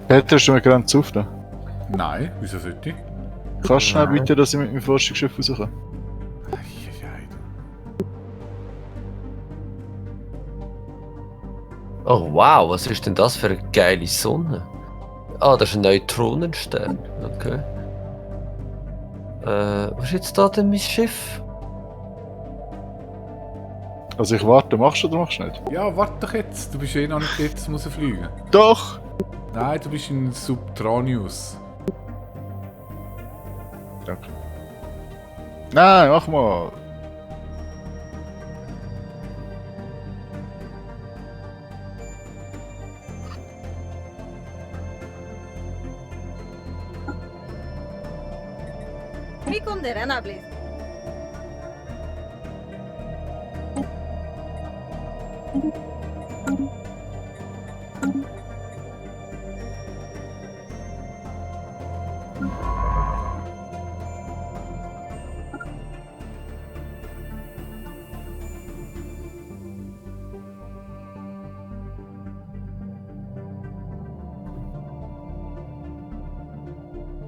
Peter, hast du mir Grenze aufnehmen? Nein, wieso sollte ich? Kannst du schnell bitte, dass ich mit meinem Forschungsschiff rauskomme? Oh wow, was ist denn das für eine geile Sonne? Ah, das ist ein Neutronenstern. Okay. Was ist jetzt da denn mein Schiff? Also ich warte, machst du oder machst du nicht? Ja, warte doch jetzt. Du bist eh noch nicht jetzt, muss fliegen. Doch! Nein, du bist in Subtronius. Danke. Nein, mach mal! Riconderena, please.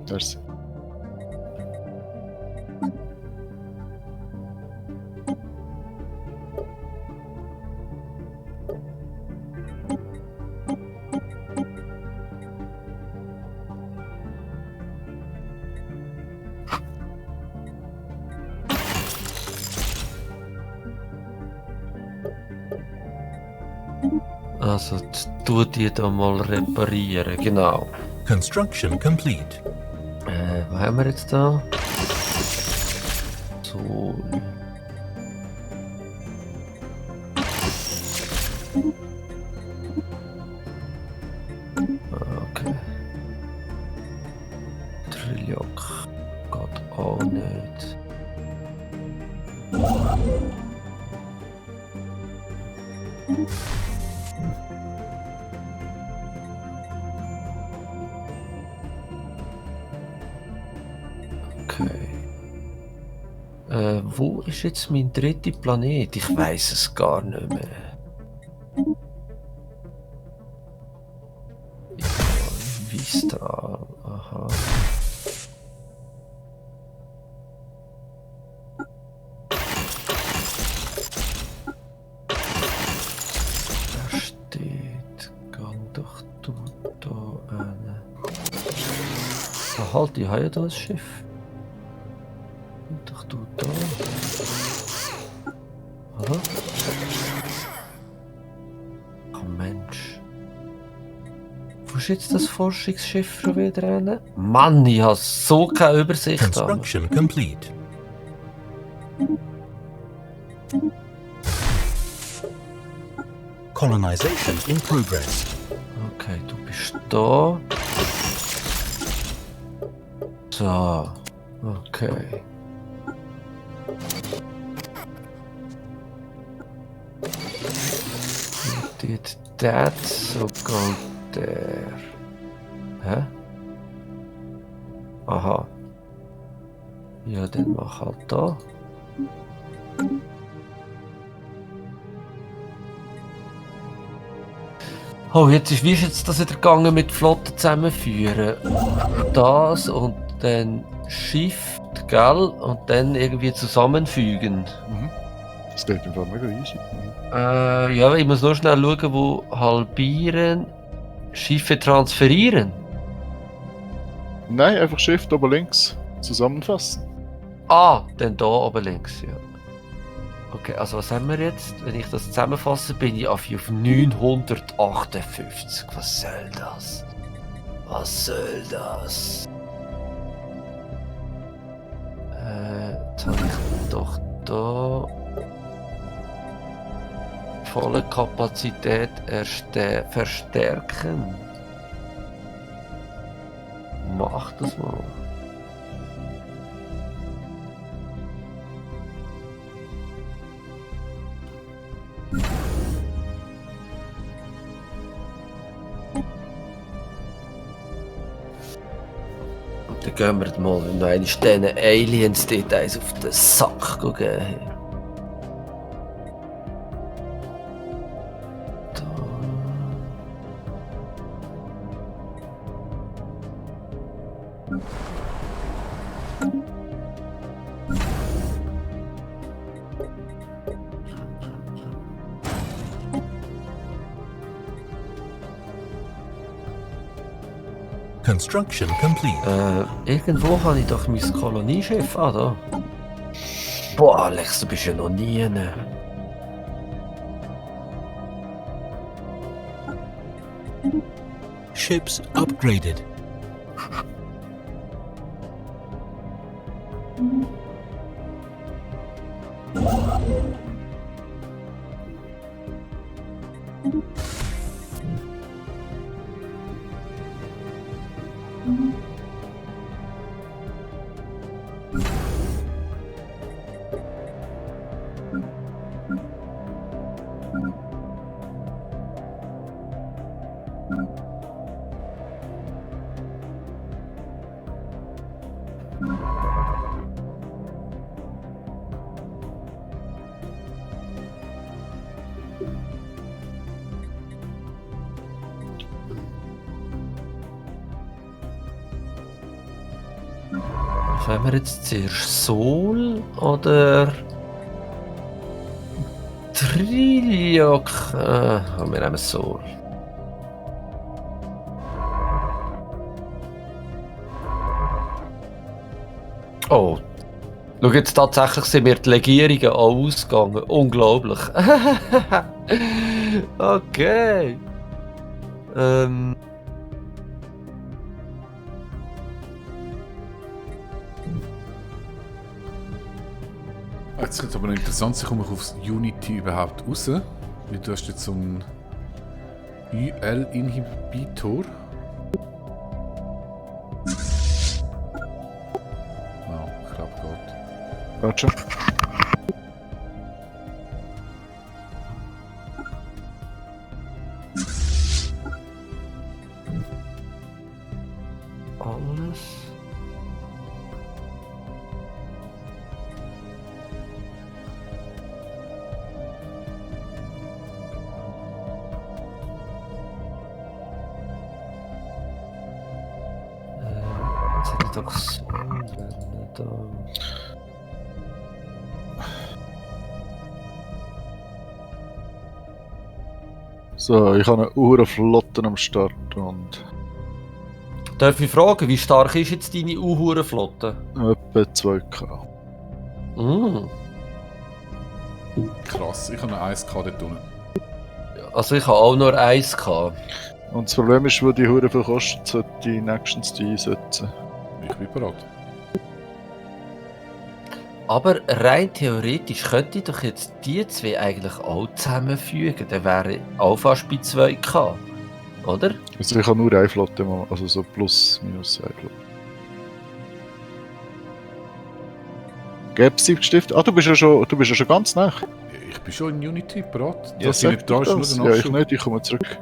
Merci. Also, tu die da mal reparieren, genau. Construction complete. Was haben wir jetzt da? So. Okay. Trilliok geht auch nicht. Okay. Wo ist jetzt mein dritter Planet? Ich weiß es gar nicht mehr. Ja, Vista. Aha. Da steht. Gang doch du da hin. Ah, halt, ich habe ja da ein Schiff. Doch du da. Aha. Oh Mensch. Wo ist jetzt das Forschungsschiff schon wieder hin? Mann, ich habe so keine Übersicht. Construction complete. Colonization in progress. Okay, du bist da. So. Okay. Did that, so geht der. Hä? Aha. Ja, dann mach halt da. Oh, wie ist jetzt das wieder gegangen mit Flotten zusammenführen? Das und dann Shift, gell? Und dann irgendwie zusammenfügen. Mhm. Das geht im Fall mega easy. Ja, ich muss nur schnell schauen, wo halbieren, Schiffe transferieren. Nein, einfach Shift oben links zusammenfassen. Ah, dann da oben links, ja. Okay, also was haben wir jetzt? Wenn ich das zusammenfasse, bin ich auf 958. Was soll das? Was soll das? Jetzt habe ich doch da volle Kapazität verstärken. Mach das mal. Dann gehen wir mal noch einmal diesen Aliens Details auf den Sack geben. Construction complete. Irgendwo habe ich doch mein Kolonieschiff da. Boah, Alex, du bist ja noch nie. Ships upgraded. Wollen wir jetzt zuerst Sol oder Trilliok? Wir nehmen Sol. Oh. Schau jetzt, tatsächlich sind mir die Legierungen auch ausgegangen. Unglaublich. Okay. Jetzt wird es aber noch interessant, ich komme aufs Unity überhaupt raus. Weil du hast jetzt so einen UL-Inhibitor. Wow, knapp geht. Warte. Alles. Jetzt hätte ich doch so da. So, ich habe eine Uhrenflotte am Start und Darf ich fragen, wie stark ist jetzt deine Uhurenflotte? etwa 2K. Krass, ich habe eine 1K dort unten. Also ich habe auch nur 1 gehabt. Und das Problem ist, wo die Hure viel kostet, sollte ich nächstens die einsetzen. Ich bin bereit. Aber rein theoretisch könnte ich doch jetzt die zwei eigentlich auch zusammenfügen. Dann wäre auch fast bei 2K. Oder? Also ich habe nur eine Flotte, also so plus, minus eine Flotte. Gäbe Stift? Ah, du bist ja schon ganz nah. Ich bin schon in Unity bereit. Ja, Das sind sag nicht da, doch ist das. nur Ja, der ich Nachschub. nicht, ich komme zurück.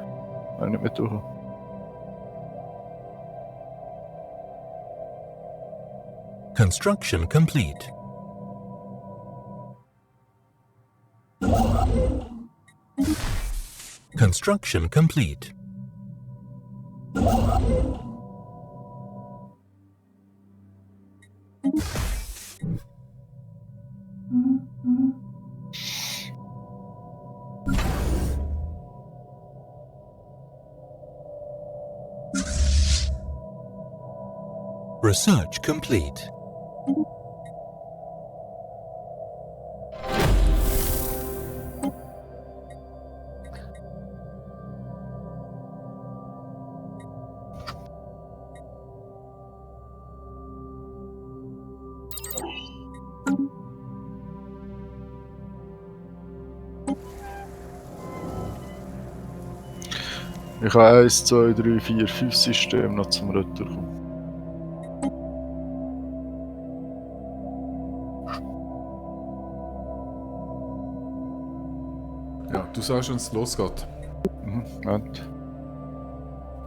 Wenn ich nicht mehr tue. Construction complete. Construction complete. Research complete. Ich habe 1, 2, 3, 4, 5 Systeme noch zum Retour kommen. Ja, du sagst, wenn es losgeht. Moment.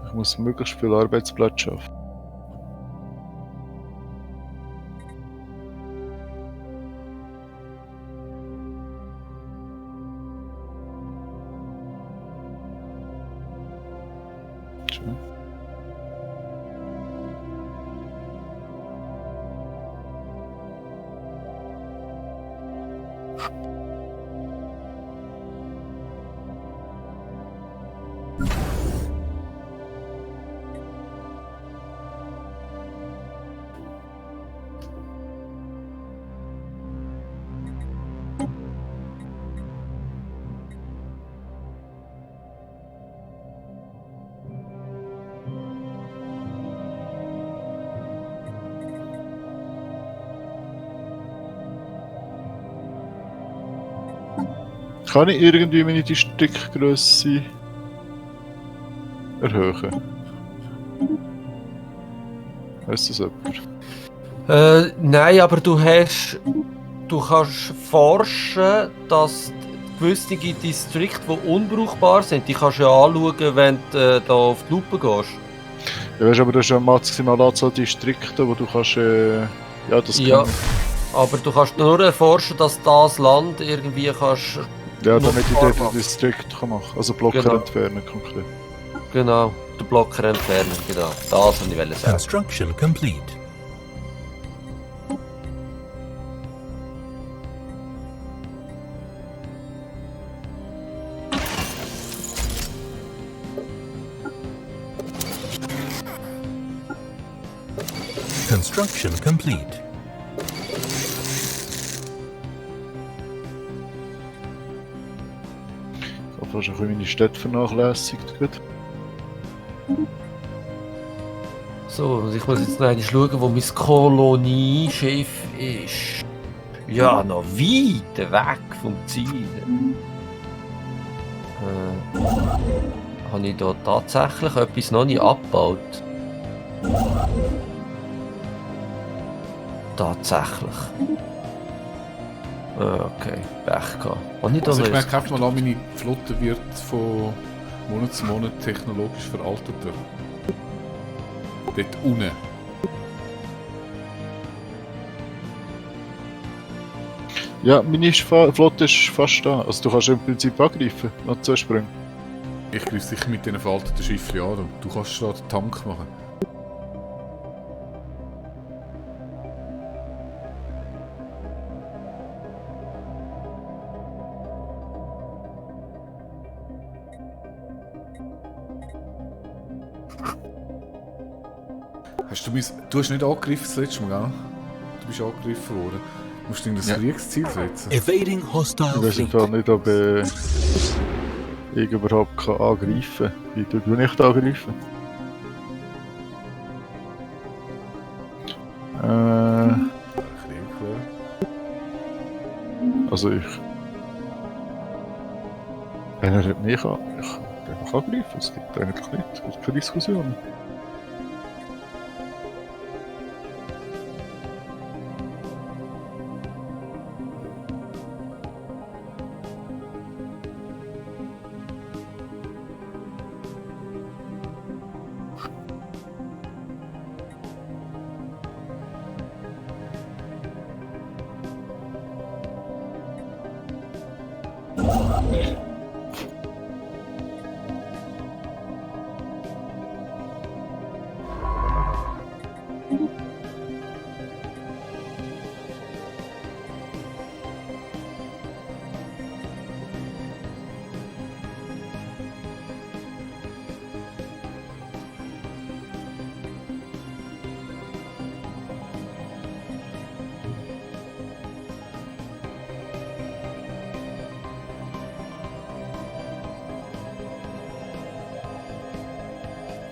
Ich muss möglichst viele Arbeitsplätze schaffen. Kann ich irgendwie meine Distriktgröße erhöhen? Weißt du das jemand? Nein, aber du kannst forschen, dass gewisse Distrikte, die unbrauchbar sind, die kannst du ja anschauen, wenn du da auf die Lupe gehst. Ja, weißt, aber das ist ja maximal Anzahl Distrikte, wo du kannst. Ja, das Ja, kann aber du kannst nur erforschen, dass das Land irgendwie kannst. Ja, damit ich nutzbar dort ein machen. Distrikt kann machen kann. Also Blocker Genau. entfernen konkret. Genau, den Blocker entfernen, genau. Das wollte ich sagen. Construction complete. Construction complete. Ich habe fast ein bisschen meine Städte vernachlässigt. Gut. So, und ich muss jetzt noch einmal schauen, wo mein Kolonieschiff ist. Ja, noch weit weg vom Ziel. Habe ich da tatsächlich etwas noch nicht abgebaut? Tatsächlich. Okay, Pech gehabt. Habe ich da Also ich noch merke einfach mal an, meine Flotte wird von Monat zu Monat technologisch veralteter. Dort unten. Ja, meine Flotte ist fast da. Also du kannst im Prinzip angreifen, noch 2 Sprünge. Ich greife sicher mit diesen veralteten Schiffen an. Du kannst da den Tank machen. Du hast nicht angegriffen das letzte Mal, gell? Du bist angegriffen worden. Du musst dir das Ja. Kriegsziel setzen. Evading hostile Ich weiß im fleet. Fall nicht, ob ich überhaupt kann angreifen kann. Wie tue ich da angreifen? Krieg erklären. Also ich... Wenn er mich an... Ich kann einfach angreifen, es gibt eigentlich nicht. Es gibt keine Diskussion.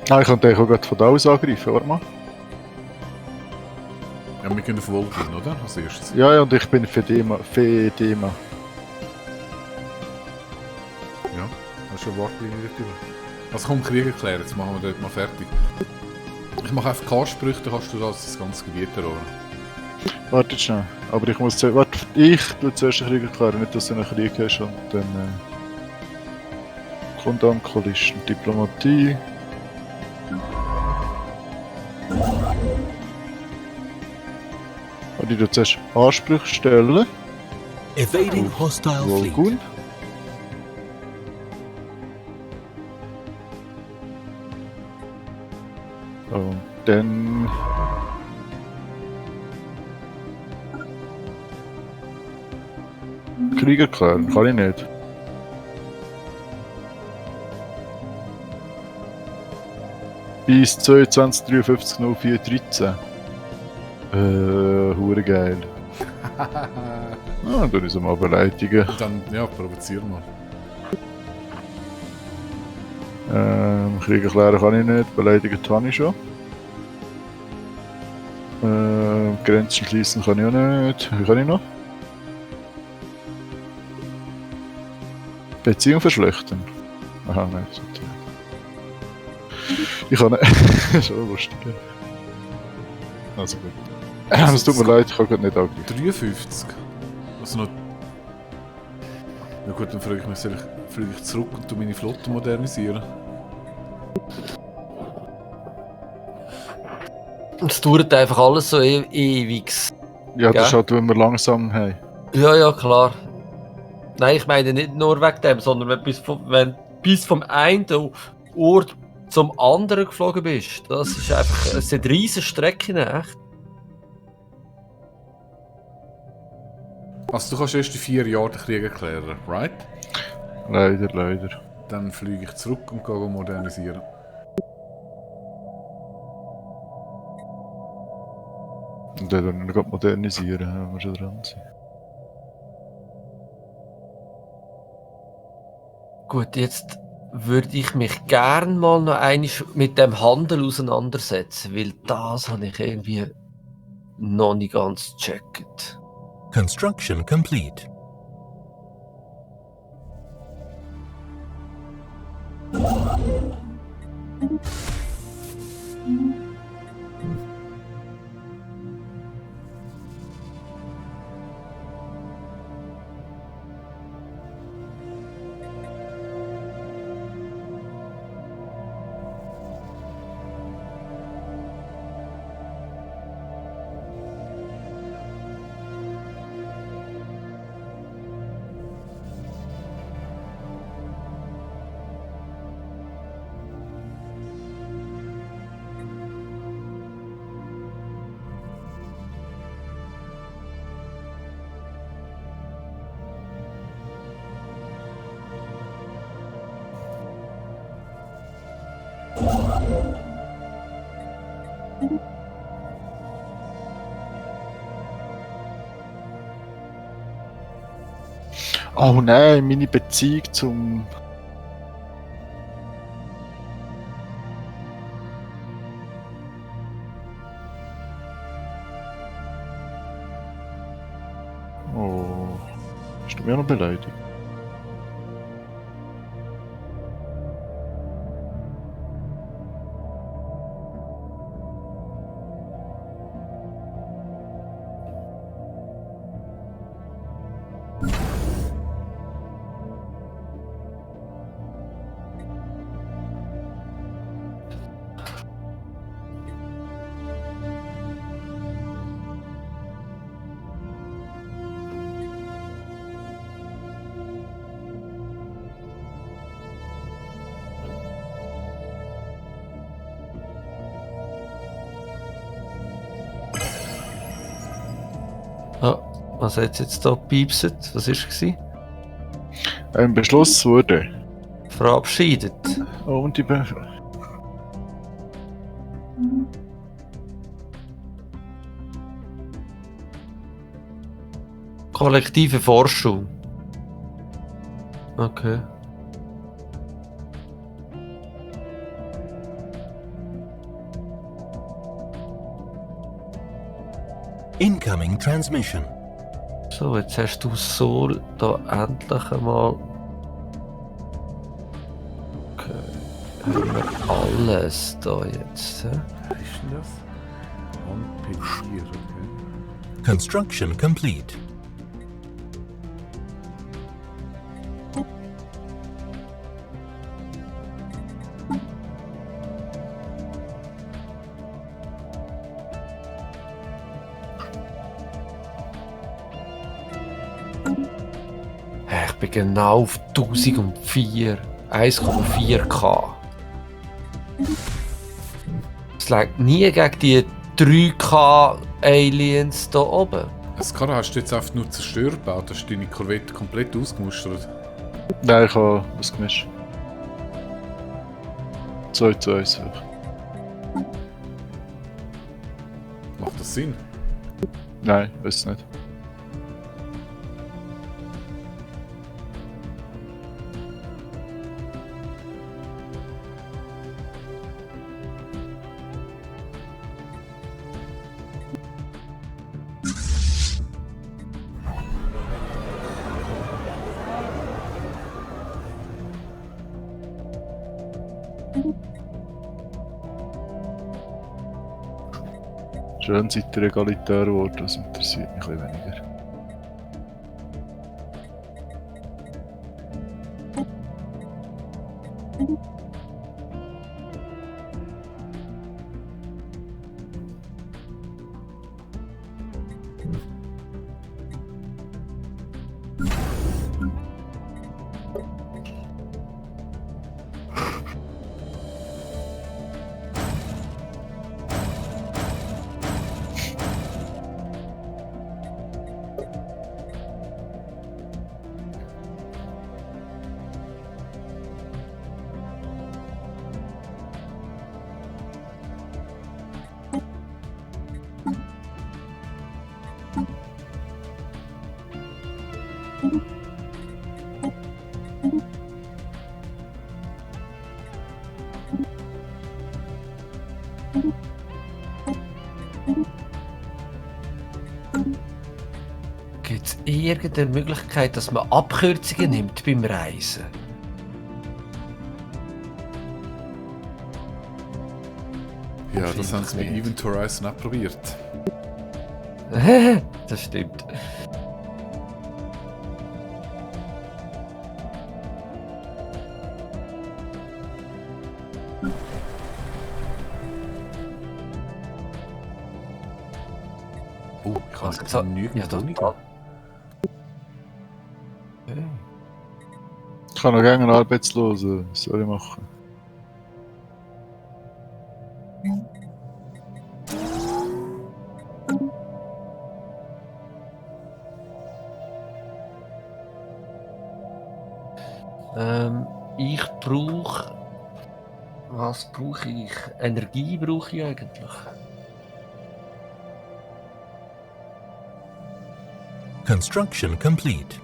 Ah, ich könnte eigentlich auch gerade von da aus angreifen, warte mal. Ja, wir können auf Volgin, oder? Als erstes. Ja, ja, und ich bin Fedema. Ja, hast du eine Wortlinie natürlich. Also komm, Krieg erklären, jetzt machen wir dort mal fertig. Ich mache einfach K-Sprüche, dann kannst du das ganze Gebiet erobern. Warte schnell. Aber ich muss zuerst... Warte, ich tue zuerst den Krieg erklären, nicht dass du einen Krieg hast und dann... Kondam, Coalition, Diplomatie... Und ich tue zuerst Ansprüche stellen. Evading hostile fleet. Volgun. Und dann... Krieg erklären, kann ich nicht. Bis 22 53 04 13. Hure geil. Ah, dann ist er mal beleidigen. Und dann, ja, provozier mal. Krieg erklären kann ich nicht, beleidigen habe ich schon. Grenzen schließen kann ich auch nicht. Wie kann ich noch? Beziehung verschlechtern. Aha, nein, das nicht. Ich kann nicht. Schon lustig. Also gut. Es tut mir leid, ich kann gerade nicht angreifen. 53. Also noch. Ja gut, dann frage ich mich, fliege ich zurück und tu meine Flotte modernisieren? Es dauert einfach alles so ewig. Ja, das ist Gell? halt, wenn wir langsam haben. Ja, ja, klar. Nein, ich meine nicht nur wegen dem, sondern wenn du bis vom einen Ort zum anderen geflogen bist. Das ist einfach, es sind riesige Strecken, echt. Also du kannst erst in 4 Jahren den Krieg erklären, right? Leider, leider. Dann fliege ich zurück und gehe modernisieren. Und dann gerade modernisieren, wenn wir schon dran sind. Gut, jetzt würde ich mich gern mal noch einmal mit dem Handel auseinandersetzen, weil das habe ich irgendwie noch nicht ganz gecheckt. Construction complete. Oh nein, meine Beziehung zum... Oh... Hast du mich auch noch beleidigt? Ah, was hat jetzt da gepiepset? Was war es? Ein Beschluss wurde. Verabschiedet. Oh, und die Be... Kollektive Forschung. Okay. Incoming transmission. So, jetzt hast du so da endlich einmal. Okay. Haben wir alles da jetzt. Hä? Was ist denn das? Anpetier, okay. Construction complete. Ich bin genau auf 1004. 1,4K. Es liegt nie gegen die 3K Aliens da oben. Skara, hast du jetzt einfach nur Zerstörer gebaut? Hast du deine Korvette komplett ausgemustert? Nein, ich habe was gemischt. 2 zu 1. Macht das Sinn? Nein, weiß nicht. Schön seid ihr egalitär geworden, das interessiert mich ein bisschen weniger. Gibt es irgendeine Möglichkeit, dass man Abkürzungen nimmt beim Reisen? Ja, das haben sie mit Event Horizon auch probiert. Das stimmt. Oh, ich habe Also, jetzt ja, genügend total. Honig. Okay. Ich kann noch gerne einen Arbeitslosen, was soll ich machen? Ich brauche. Was brauche ich? Energie brauche ich eigentlich. Construction complete.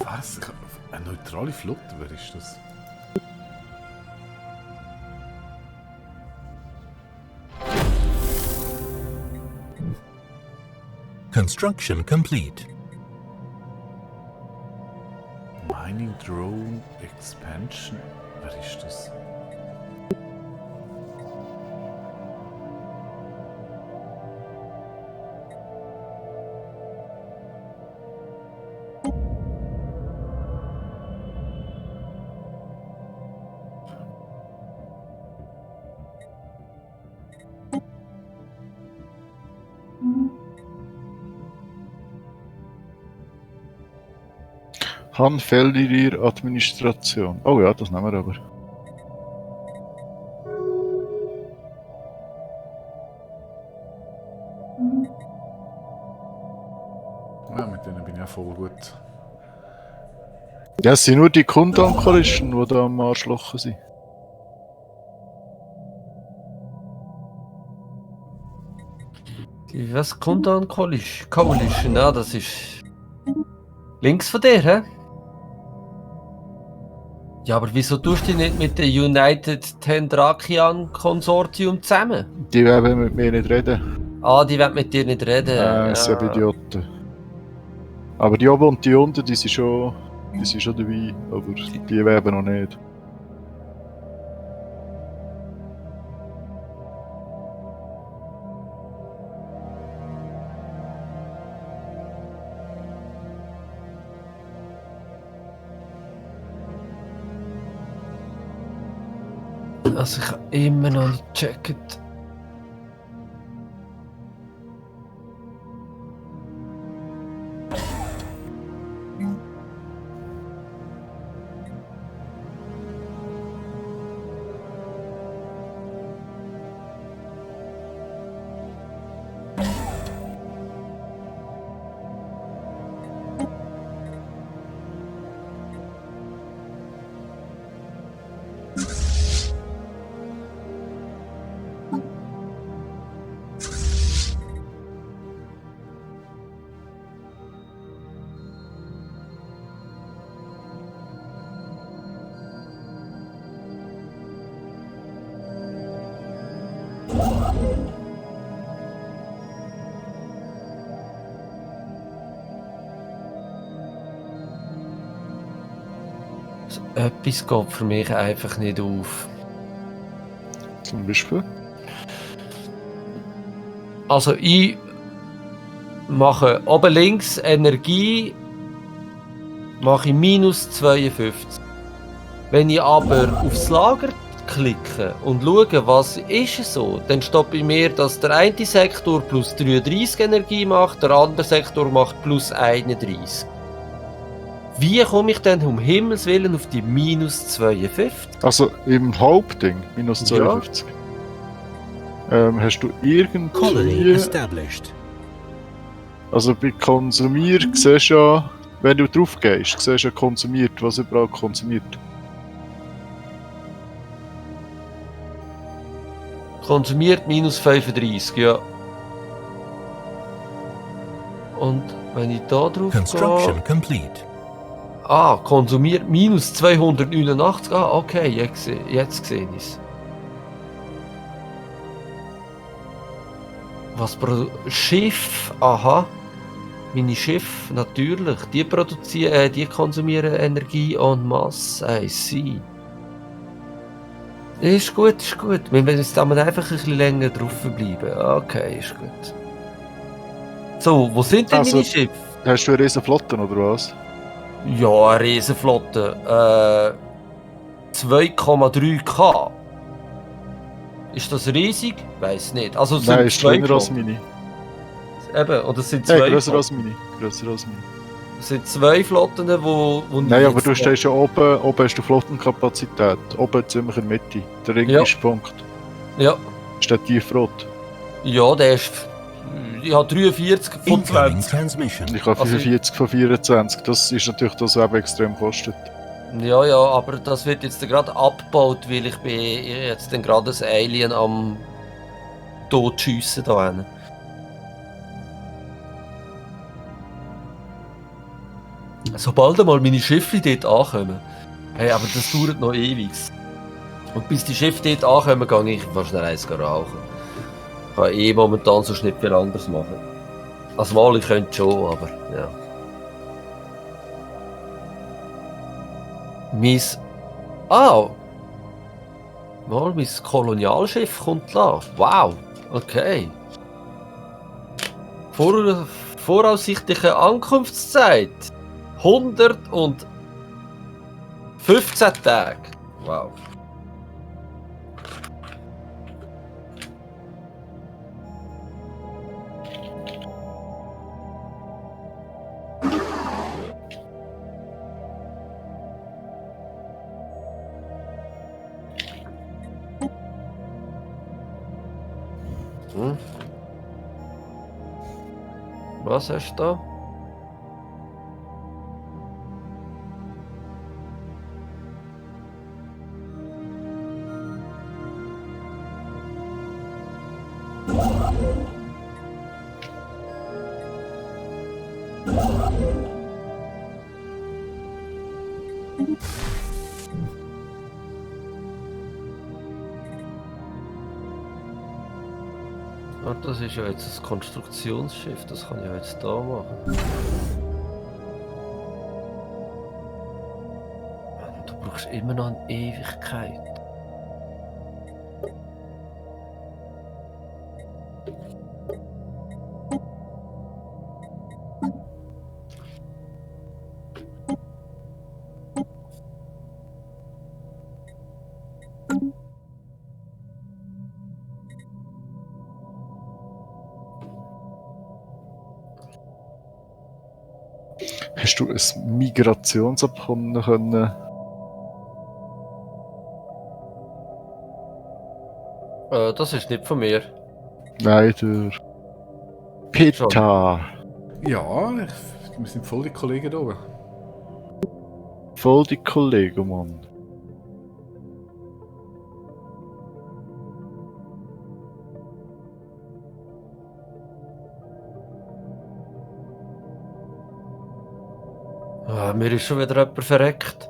Was? Eine neutrale Flotte, wer ist das? Construction complete. Mining Drone Expansion. Wer ist das? Handfelder Administration. Oh ja, das nehmen wir aber. Ja, mit denen bin ich auch voll gut. Ja, es sind nur die Kundenankerlisten, die da am Arschlochen sind. Was kommt da an Coalition? Ja, das ist. Links von dir, hä? Ja, aber wieso tust du nicht mit dem United Tendrakian Konsortium zusammen? Die werden mit mir nicht reden. Ah, die wollen mit dir nicht reden. Das sind Idioten. Aber die oben und die unten, die sind schon dabei, aber die werden noch nicht. Also ich habe immer noch nicht gecheckt. Etwas geht für mich einfach nicht auf. Zum Beispiel. Also ich mache oben links Energie, mache ich minus 52. Wenn ich aber aufs Lager klicke und schaue, was ist so, dann steht bei mir, dass der eine Sektor plus 33 Energie macht, der andere Sektor macht plus 31. Wie komme ich denn um Himmels Willen auf die minus 52? Also im Hauptding, minus 52. Hast du Colony irgendwie... established. Also bei konsumiert siehst du ja, wenn du drauf gehst, siehst du ja konsumiert, was überall konsumiert. Konsumiert minus 35, ja. Und wenn ich da drauf Construction gehe... complete. Ah, konsumiert minus 289. Ah, okay, jetzt sehe ich es. Was Schiff, aha. Meine Schiffe, natürlich. Die konsumieren Energie en masse. I see. Ist gut, ist gut. Wir müssen jetzt einfach ein bisschen länger drauf bleiben. Okay, ist gut. So, wo sind denn meine Schiffe? Hast du eine riesen Flotte oder was? Ja, eine Riesenflotte. 2,3K. Ist das riesig? Weiß nicht. Also es Nein, sind ist zwei kleiner als Flotten. meine. Eben, oder es sind zwei Nein, grösser Flotten. als meine. Grösser als meine. Es sind zwei Flotten, wo Nein, aber du stehst ja oben hast du Flottenkapazität. Oben ziemlich in der Mitte. Der englische Punkt. Ja, Ist der tiefrot. ja, der ist... Ja, 43 von Incoming 20. transmission. Ich habe Also- 45 von 24. Das ist natürlich das, was eben extrem kostet. Ja, ja, aber das wird jetzt gerade abgebaut, weil ich bin jetzt dann gerade ein Alien am Totschiessen da hinten. Sobald einmal meine Schiffe dort ankommen, hey, aber das dauert noch ewig. Und bis die Schiffe dort ankommen, gehe ich fast schnell eins rauchen. Ich kann momentan sonst nicht viel anderes machen. Also mal, ich könnte schon, aber ja. Mein Kolonialschiff kommt da. Wow, okay. Voraussichtliche Ankunftszeit 115 Tage. Wow. Was hast du da? Ah, das ist ja jetzt ein Konstruktionsschiff, das kann ich ja jetzt da machen. Mann, du brauchst immer noch eine Ewigkeit. Hast du ein Migrationsabkommen können? Das ist nicht von mir. Nein, der Peter. Ja, wir sind voll die Kollegen da oben. Voll die Kollegen, Mann. Ah, mir ist schon wieder jemand verreckt.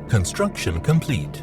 Construction complete.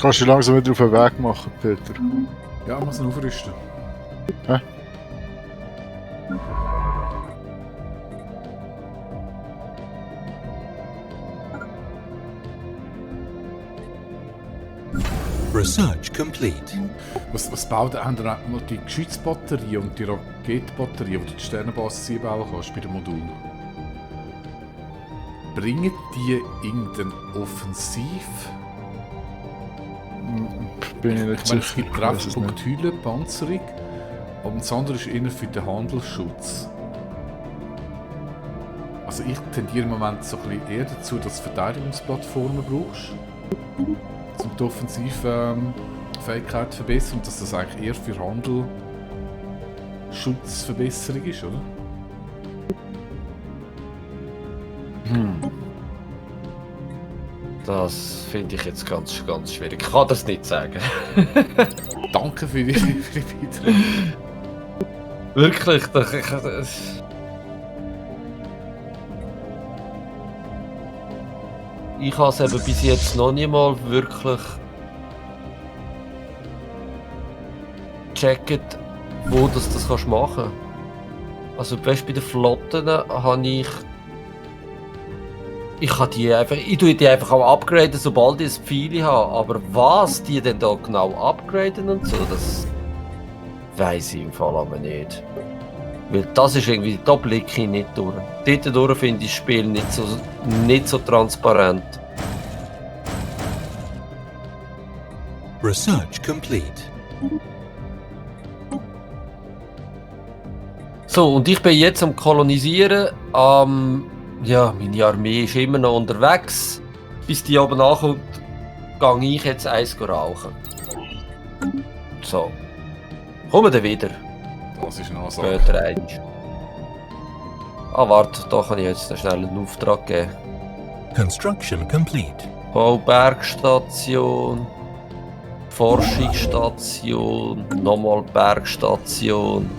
Kannst du langsam wieder auf den Weg machen, Peter? Ja, ich muss ihn aufrüsten. Hä? Research complete. Was baut er? Haben ihr noch die Geschützbatterie und die Raketenbatterie, die du die Sternenbasis einbauen kannst bei dem Modul? Bringen die irgendein Offensiv? Bin ich nicht Ich meine, es sicher. gibt Ich weiss es nicht. Treffpunkt Hülle, Panzerung, aber das andere ist eher für den Handelsschutz. Also ich tendiere im Moment so ein bisschen eher dazu, dass du Verteidigungsplattformen brauchst, um die Offensivfähigkeit zu verbessern und dass das eigentlich eher für Handel Schutzverbesserung ist, oder? Das finde ich jetzt ganz schwierig. Ich kann das nicht sagen. Danke für die Beiträge. Wirklich, ich habe es eben bis jetzt noch nie mal wirklich gecheckt, wo das kannst machen. Also weißt, bei den Flotten habe ich tue die einfach auch upgraden, sobald ich ein Pfeile habe. Aber was die denn da genau upgraden und so, das weiss ich im Fall aber nicht. Weil das ist irgendwie, da blicke ich nicht durch. Dort durch finde ich das Spiel nicht so transparent. Research complete. So, und ich bin jetzt am Kolonisieren. Ja, meine Armee ist immer noch unterwegs. Bis die oben ankommt, gehe ich jetzt eins rauchen. So. Kommen dann wieder. Das ist noch so. Später eins. Ah, warte, da kann ich jetzt noch schnell einen Auftrag geben. Construction complete. Bau Bergstation. Forschungsstation. Nochmal Bergstation.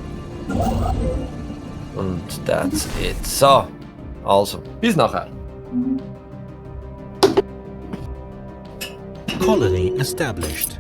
Und that's it. So. Also, bis nachher. Colony established.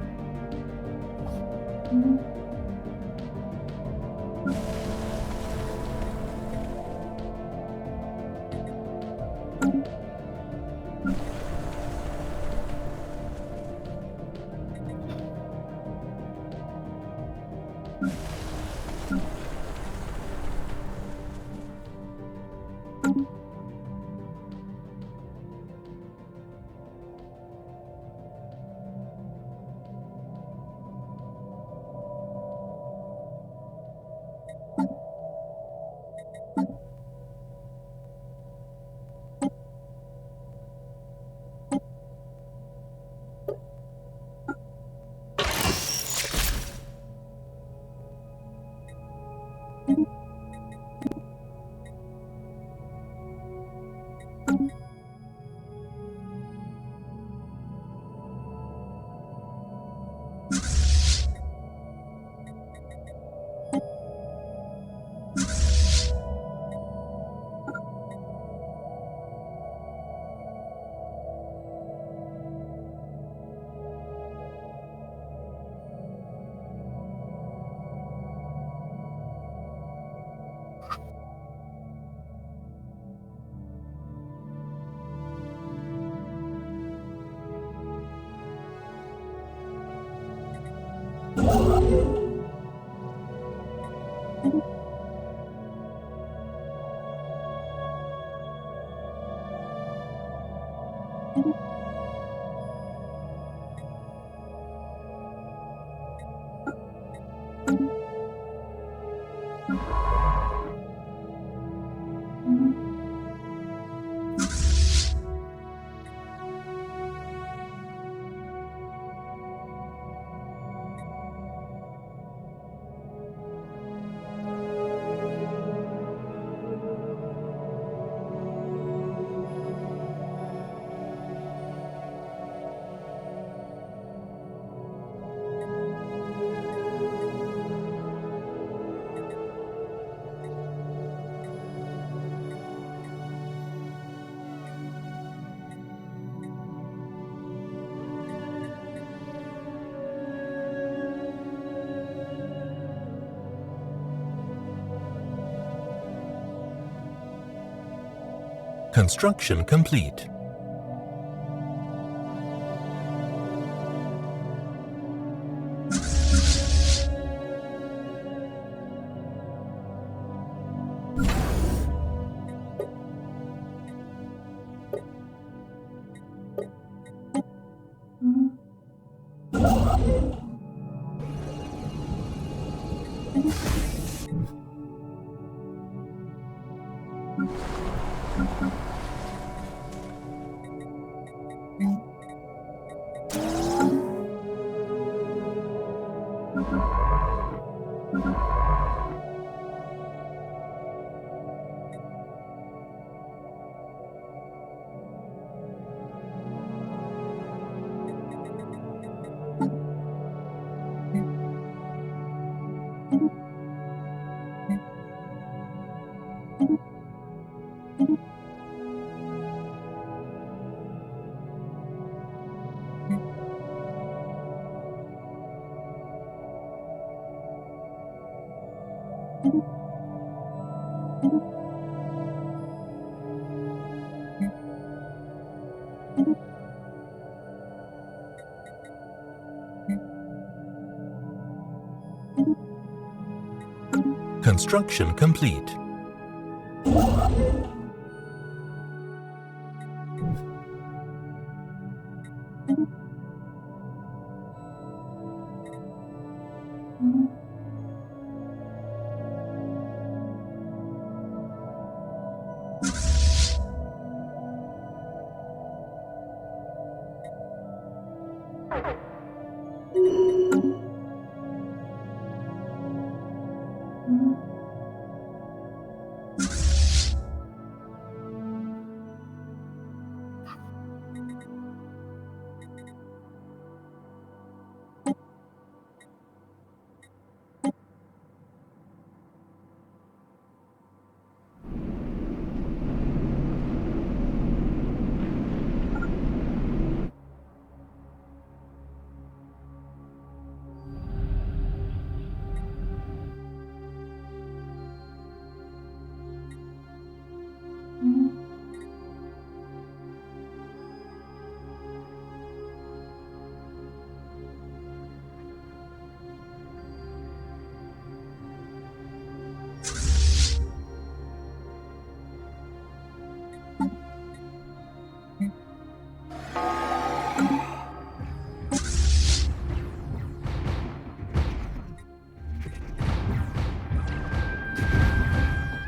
Construction complete. Construction complete.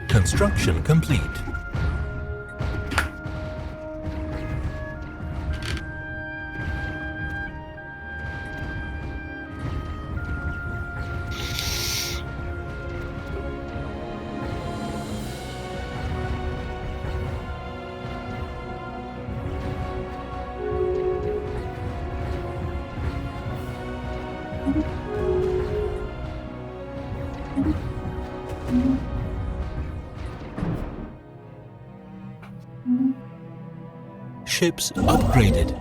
Construction complete. Ships upgraded.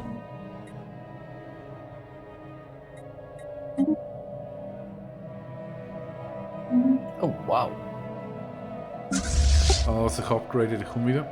Oh, wow. Als ich upgradet, ich komme wieder.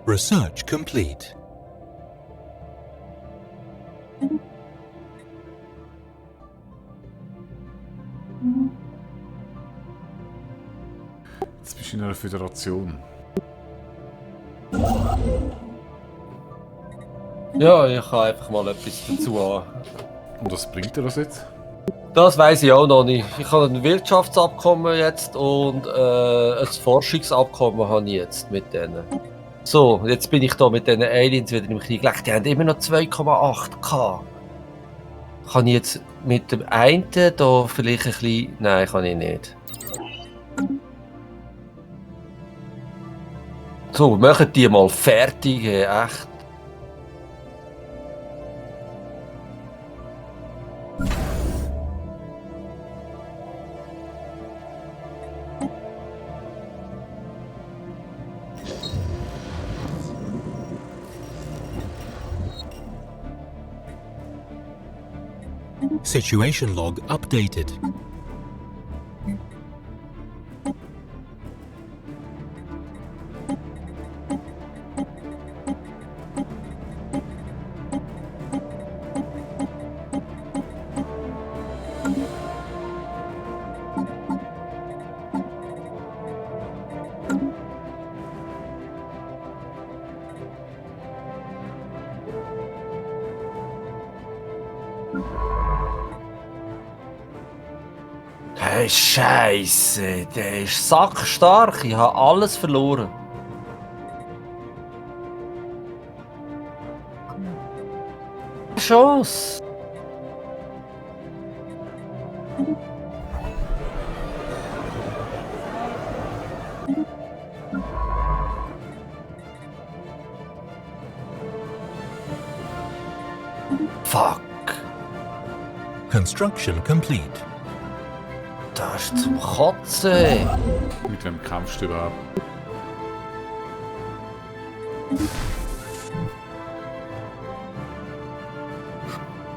Research complete. Jetzt bist du in einer Föderation. Ja, ich kann einfach mal etwas dazu an. Und was bringt dir das jetzt? Das weiß ich auch noch nicht. Ich habe ein Wirtschaftsabkommen jetzt und ein Forschungsabkommen habe ich jetzt mit denen. So, jetzt bin ich da mit diesen Aliens wieder im Krieg. Die haben immer noch 2,8K. Kann ich jetzt mit dem einen da vielleicht ein bisschen... Nein, kann ich nicht. So, machen die mal fertig, echt. Situation log updated. Hey, Scheiße, der ist sackstark. Ich habe alles verloren. Chance. Fuck. Construction complete. Das ist zum Kotzen. Mit wem kämpfst du überhaupt?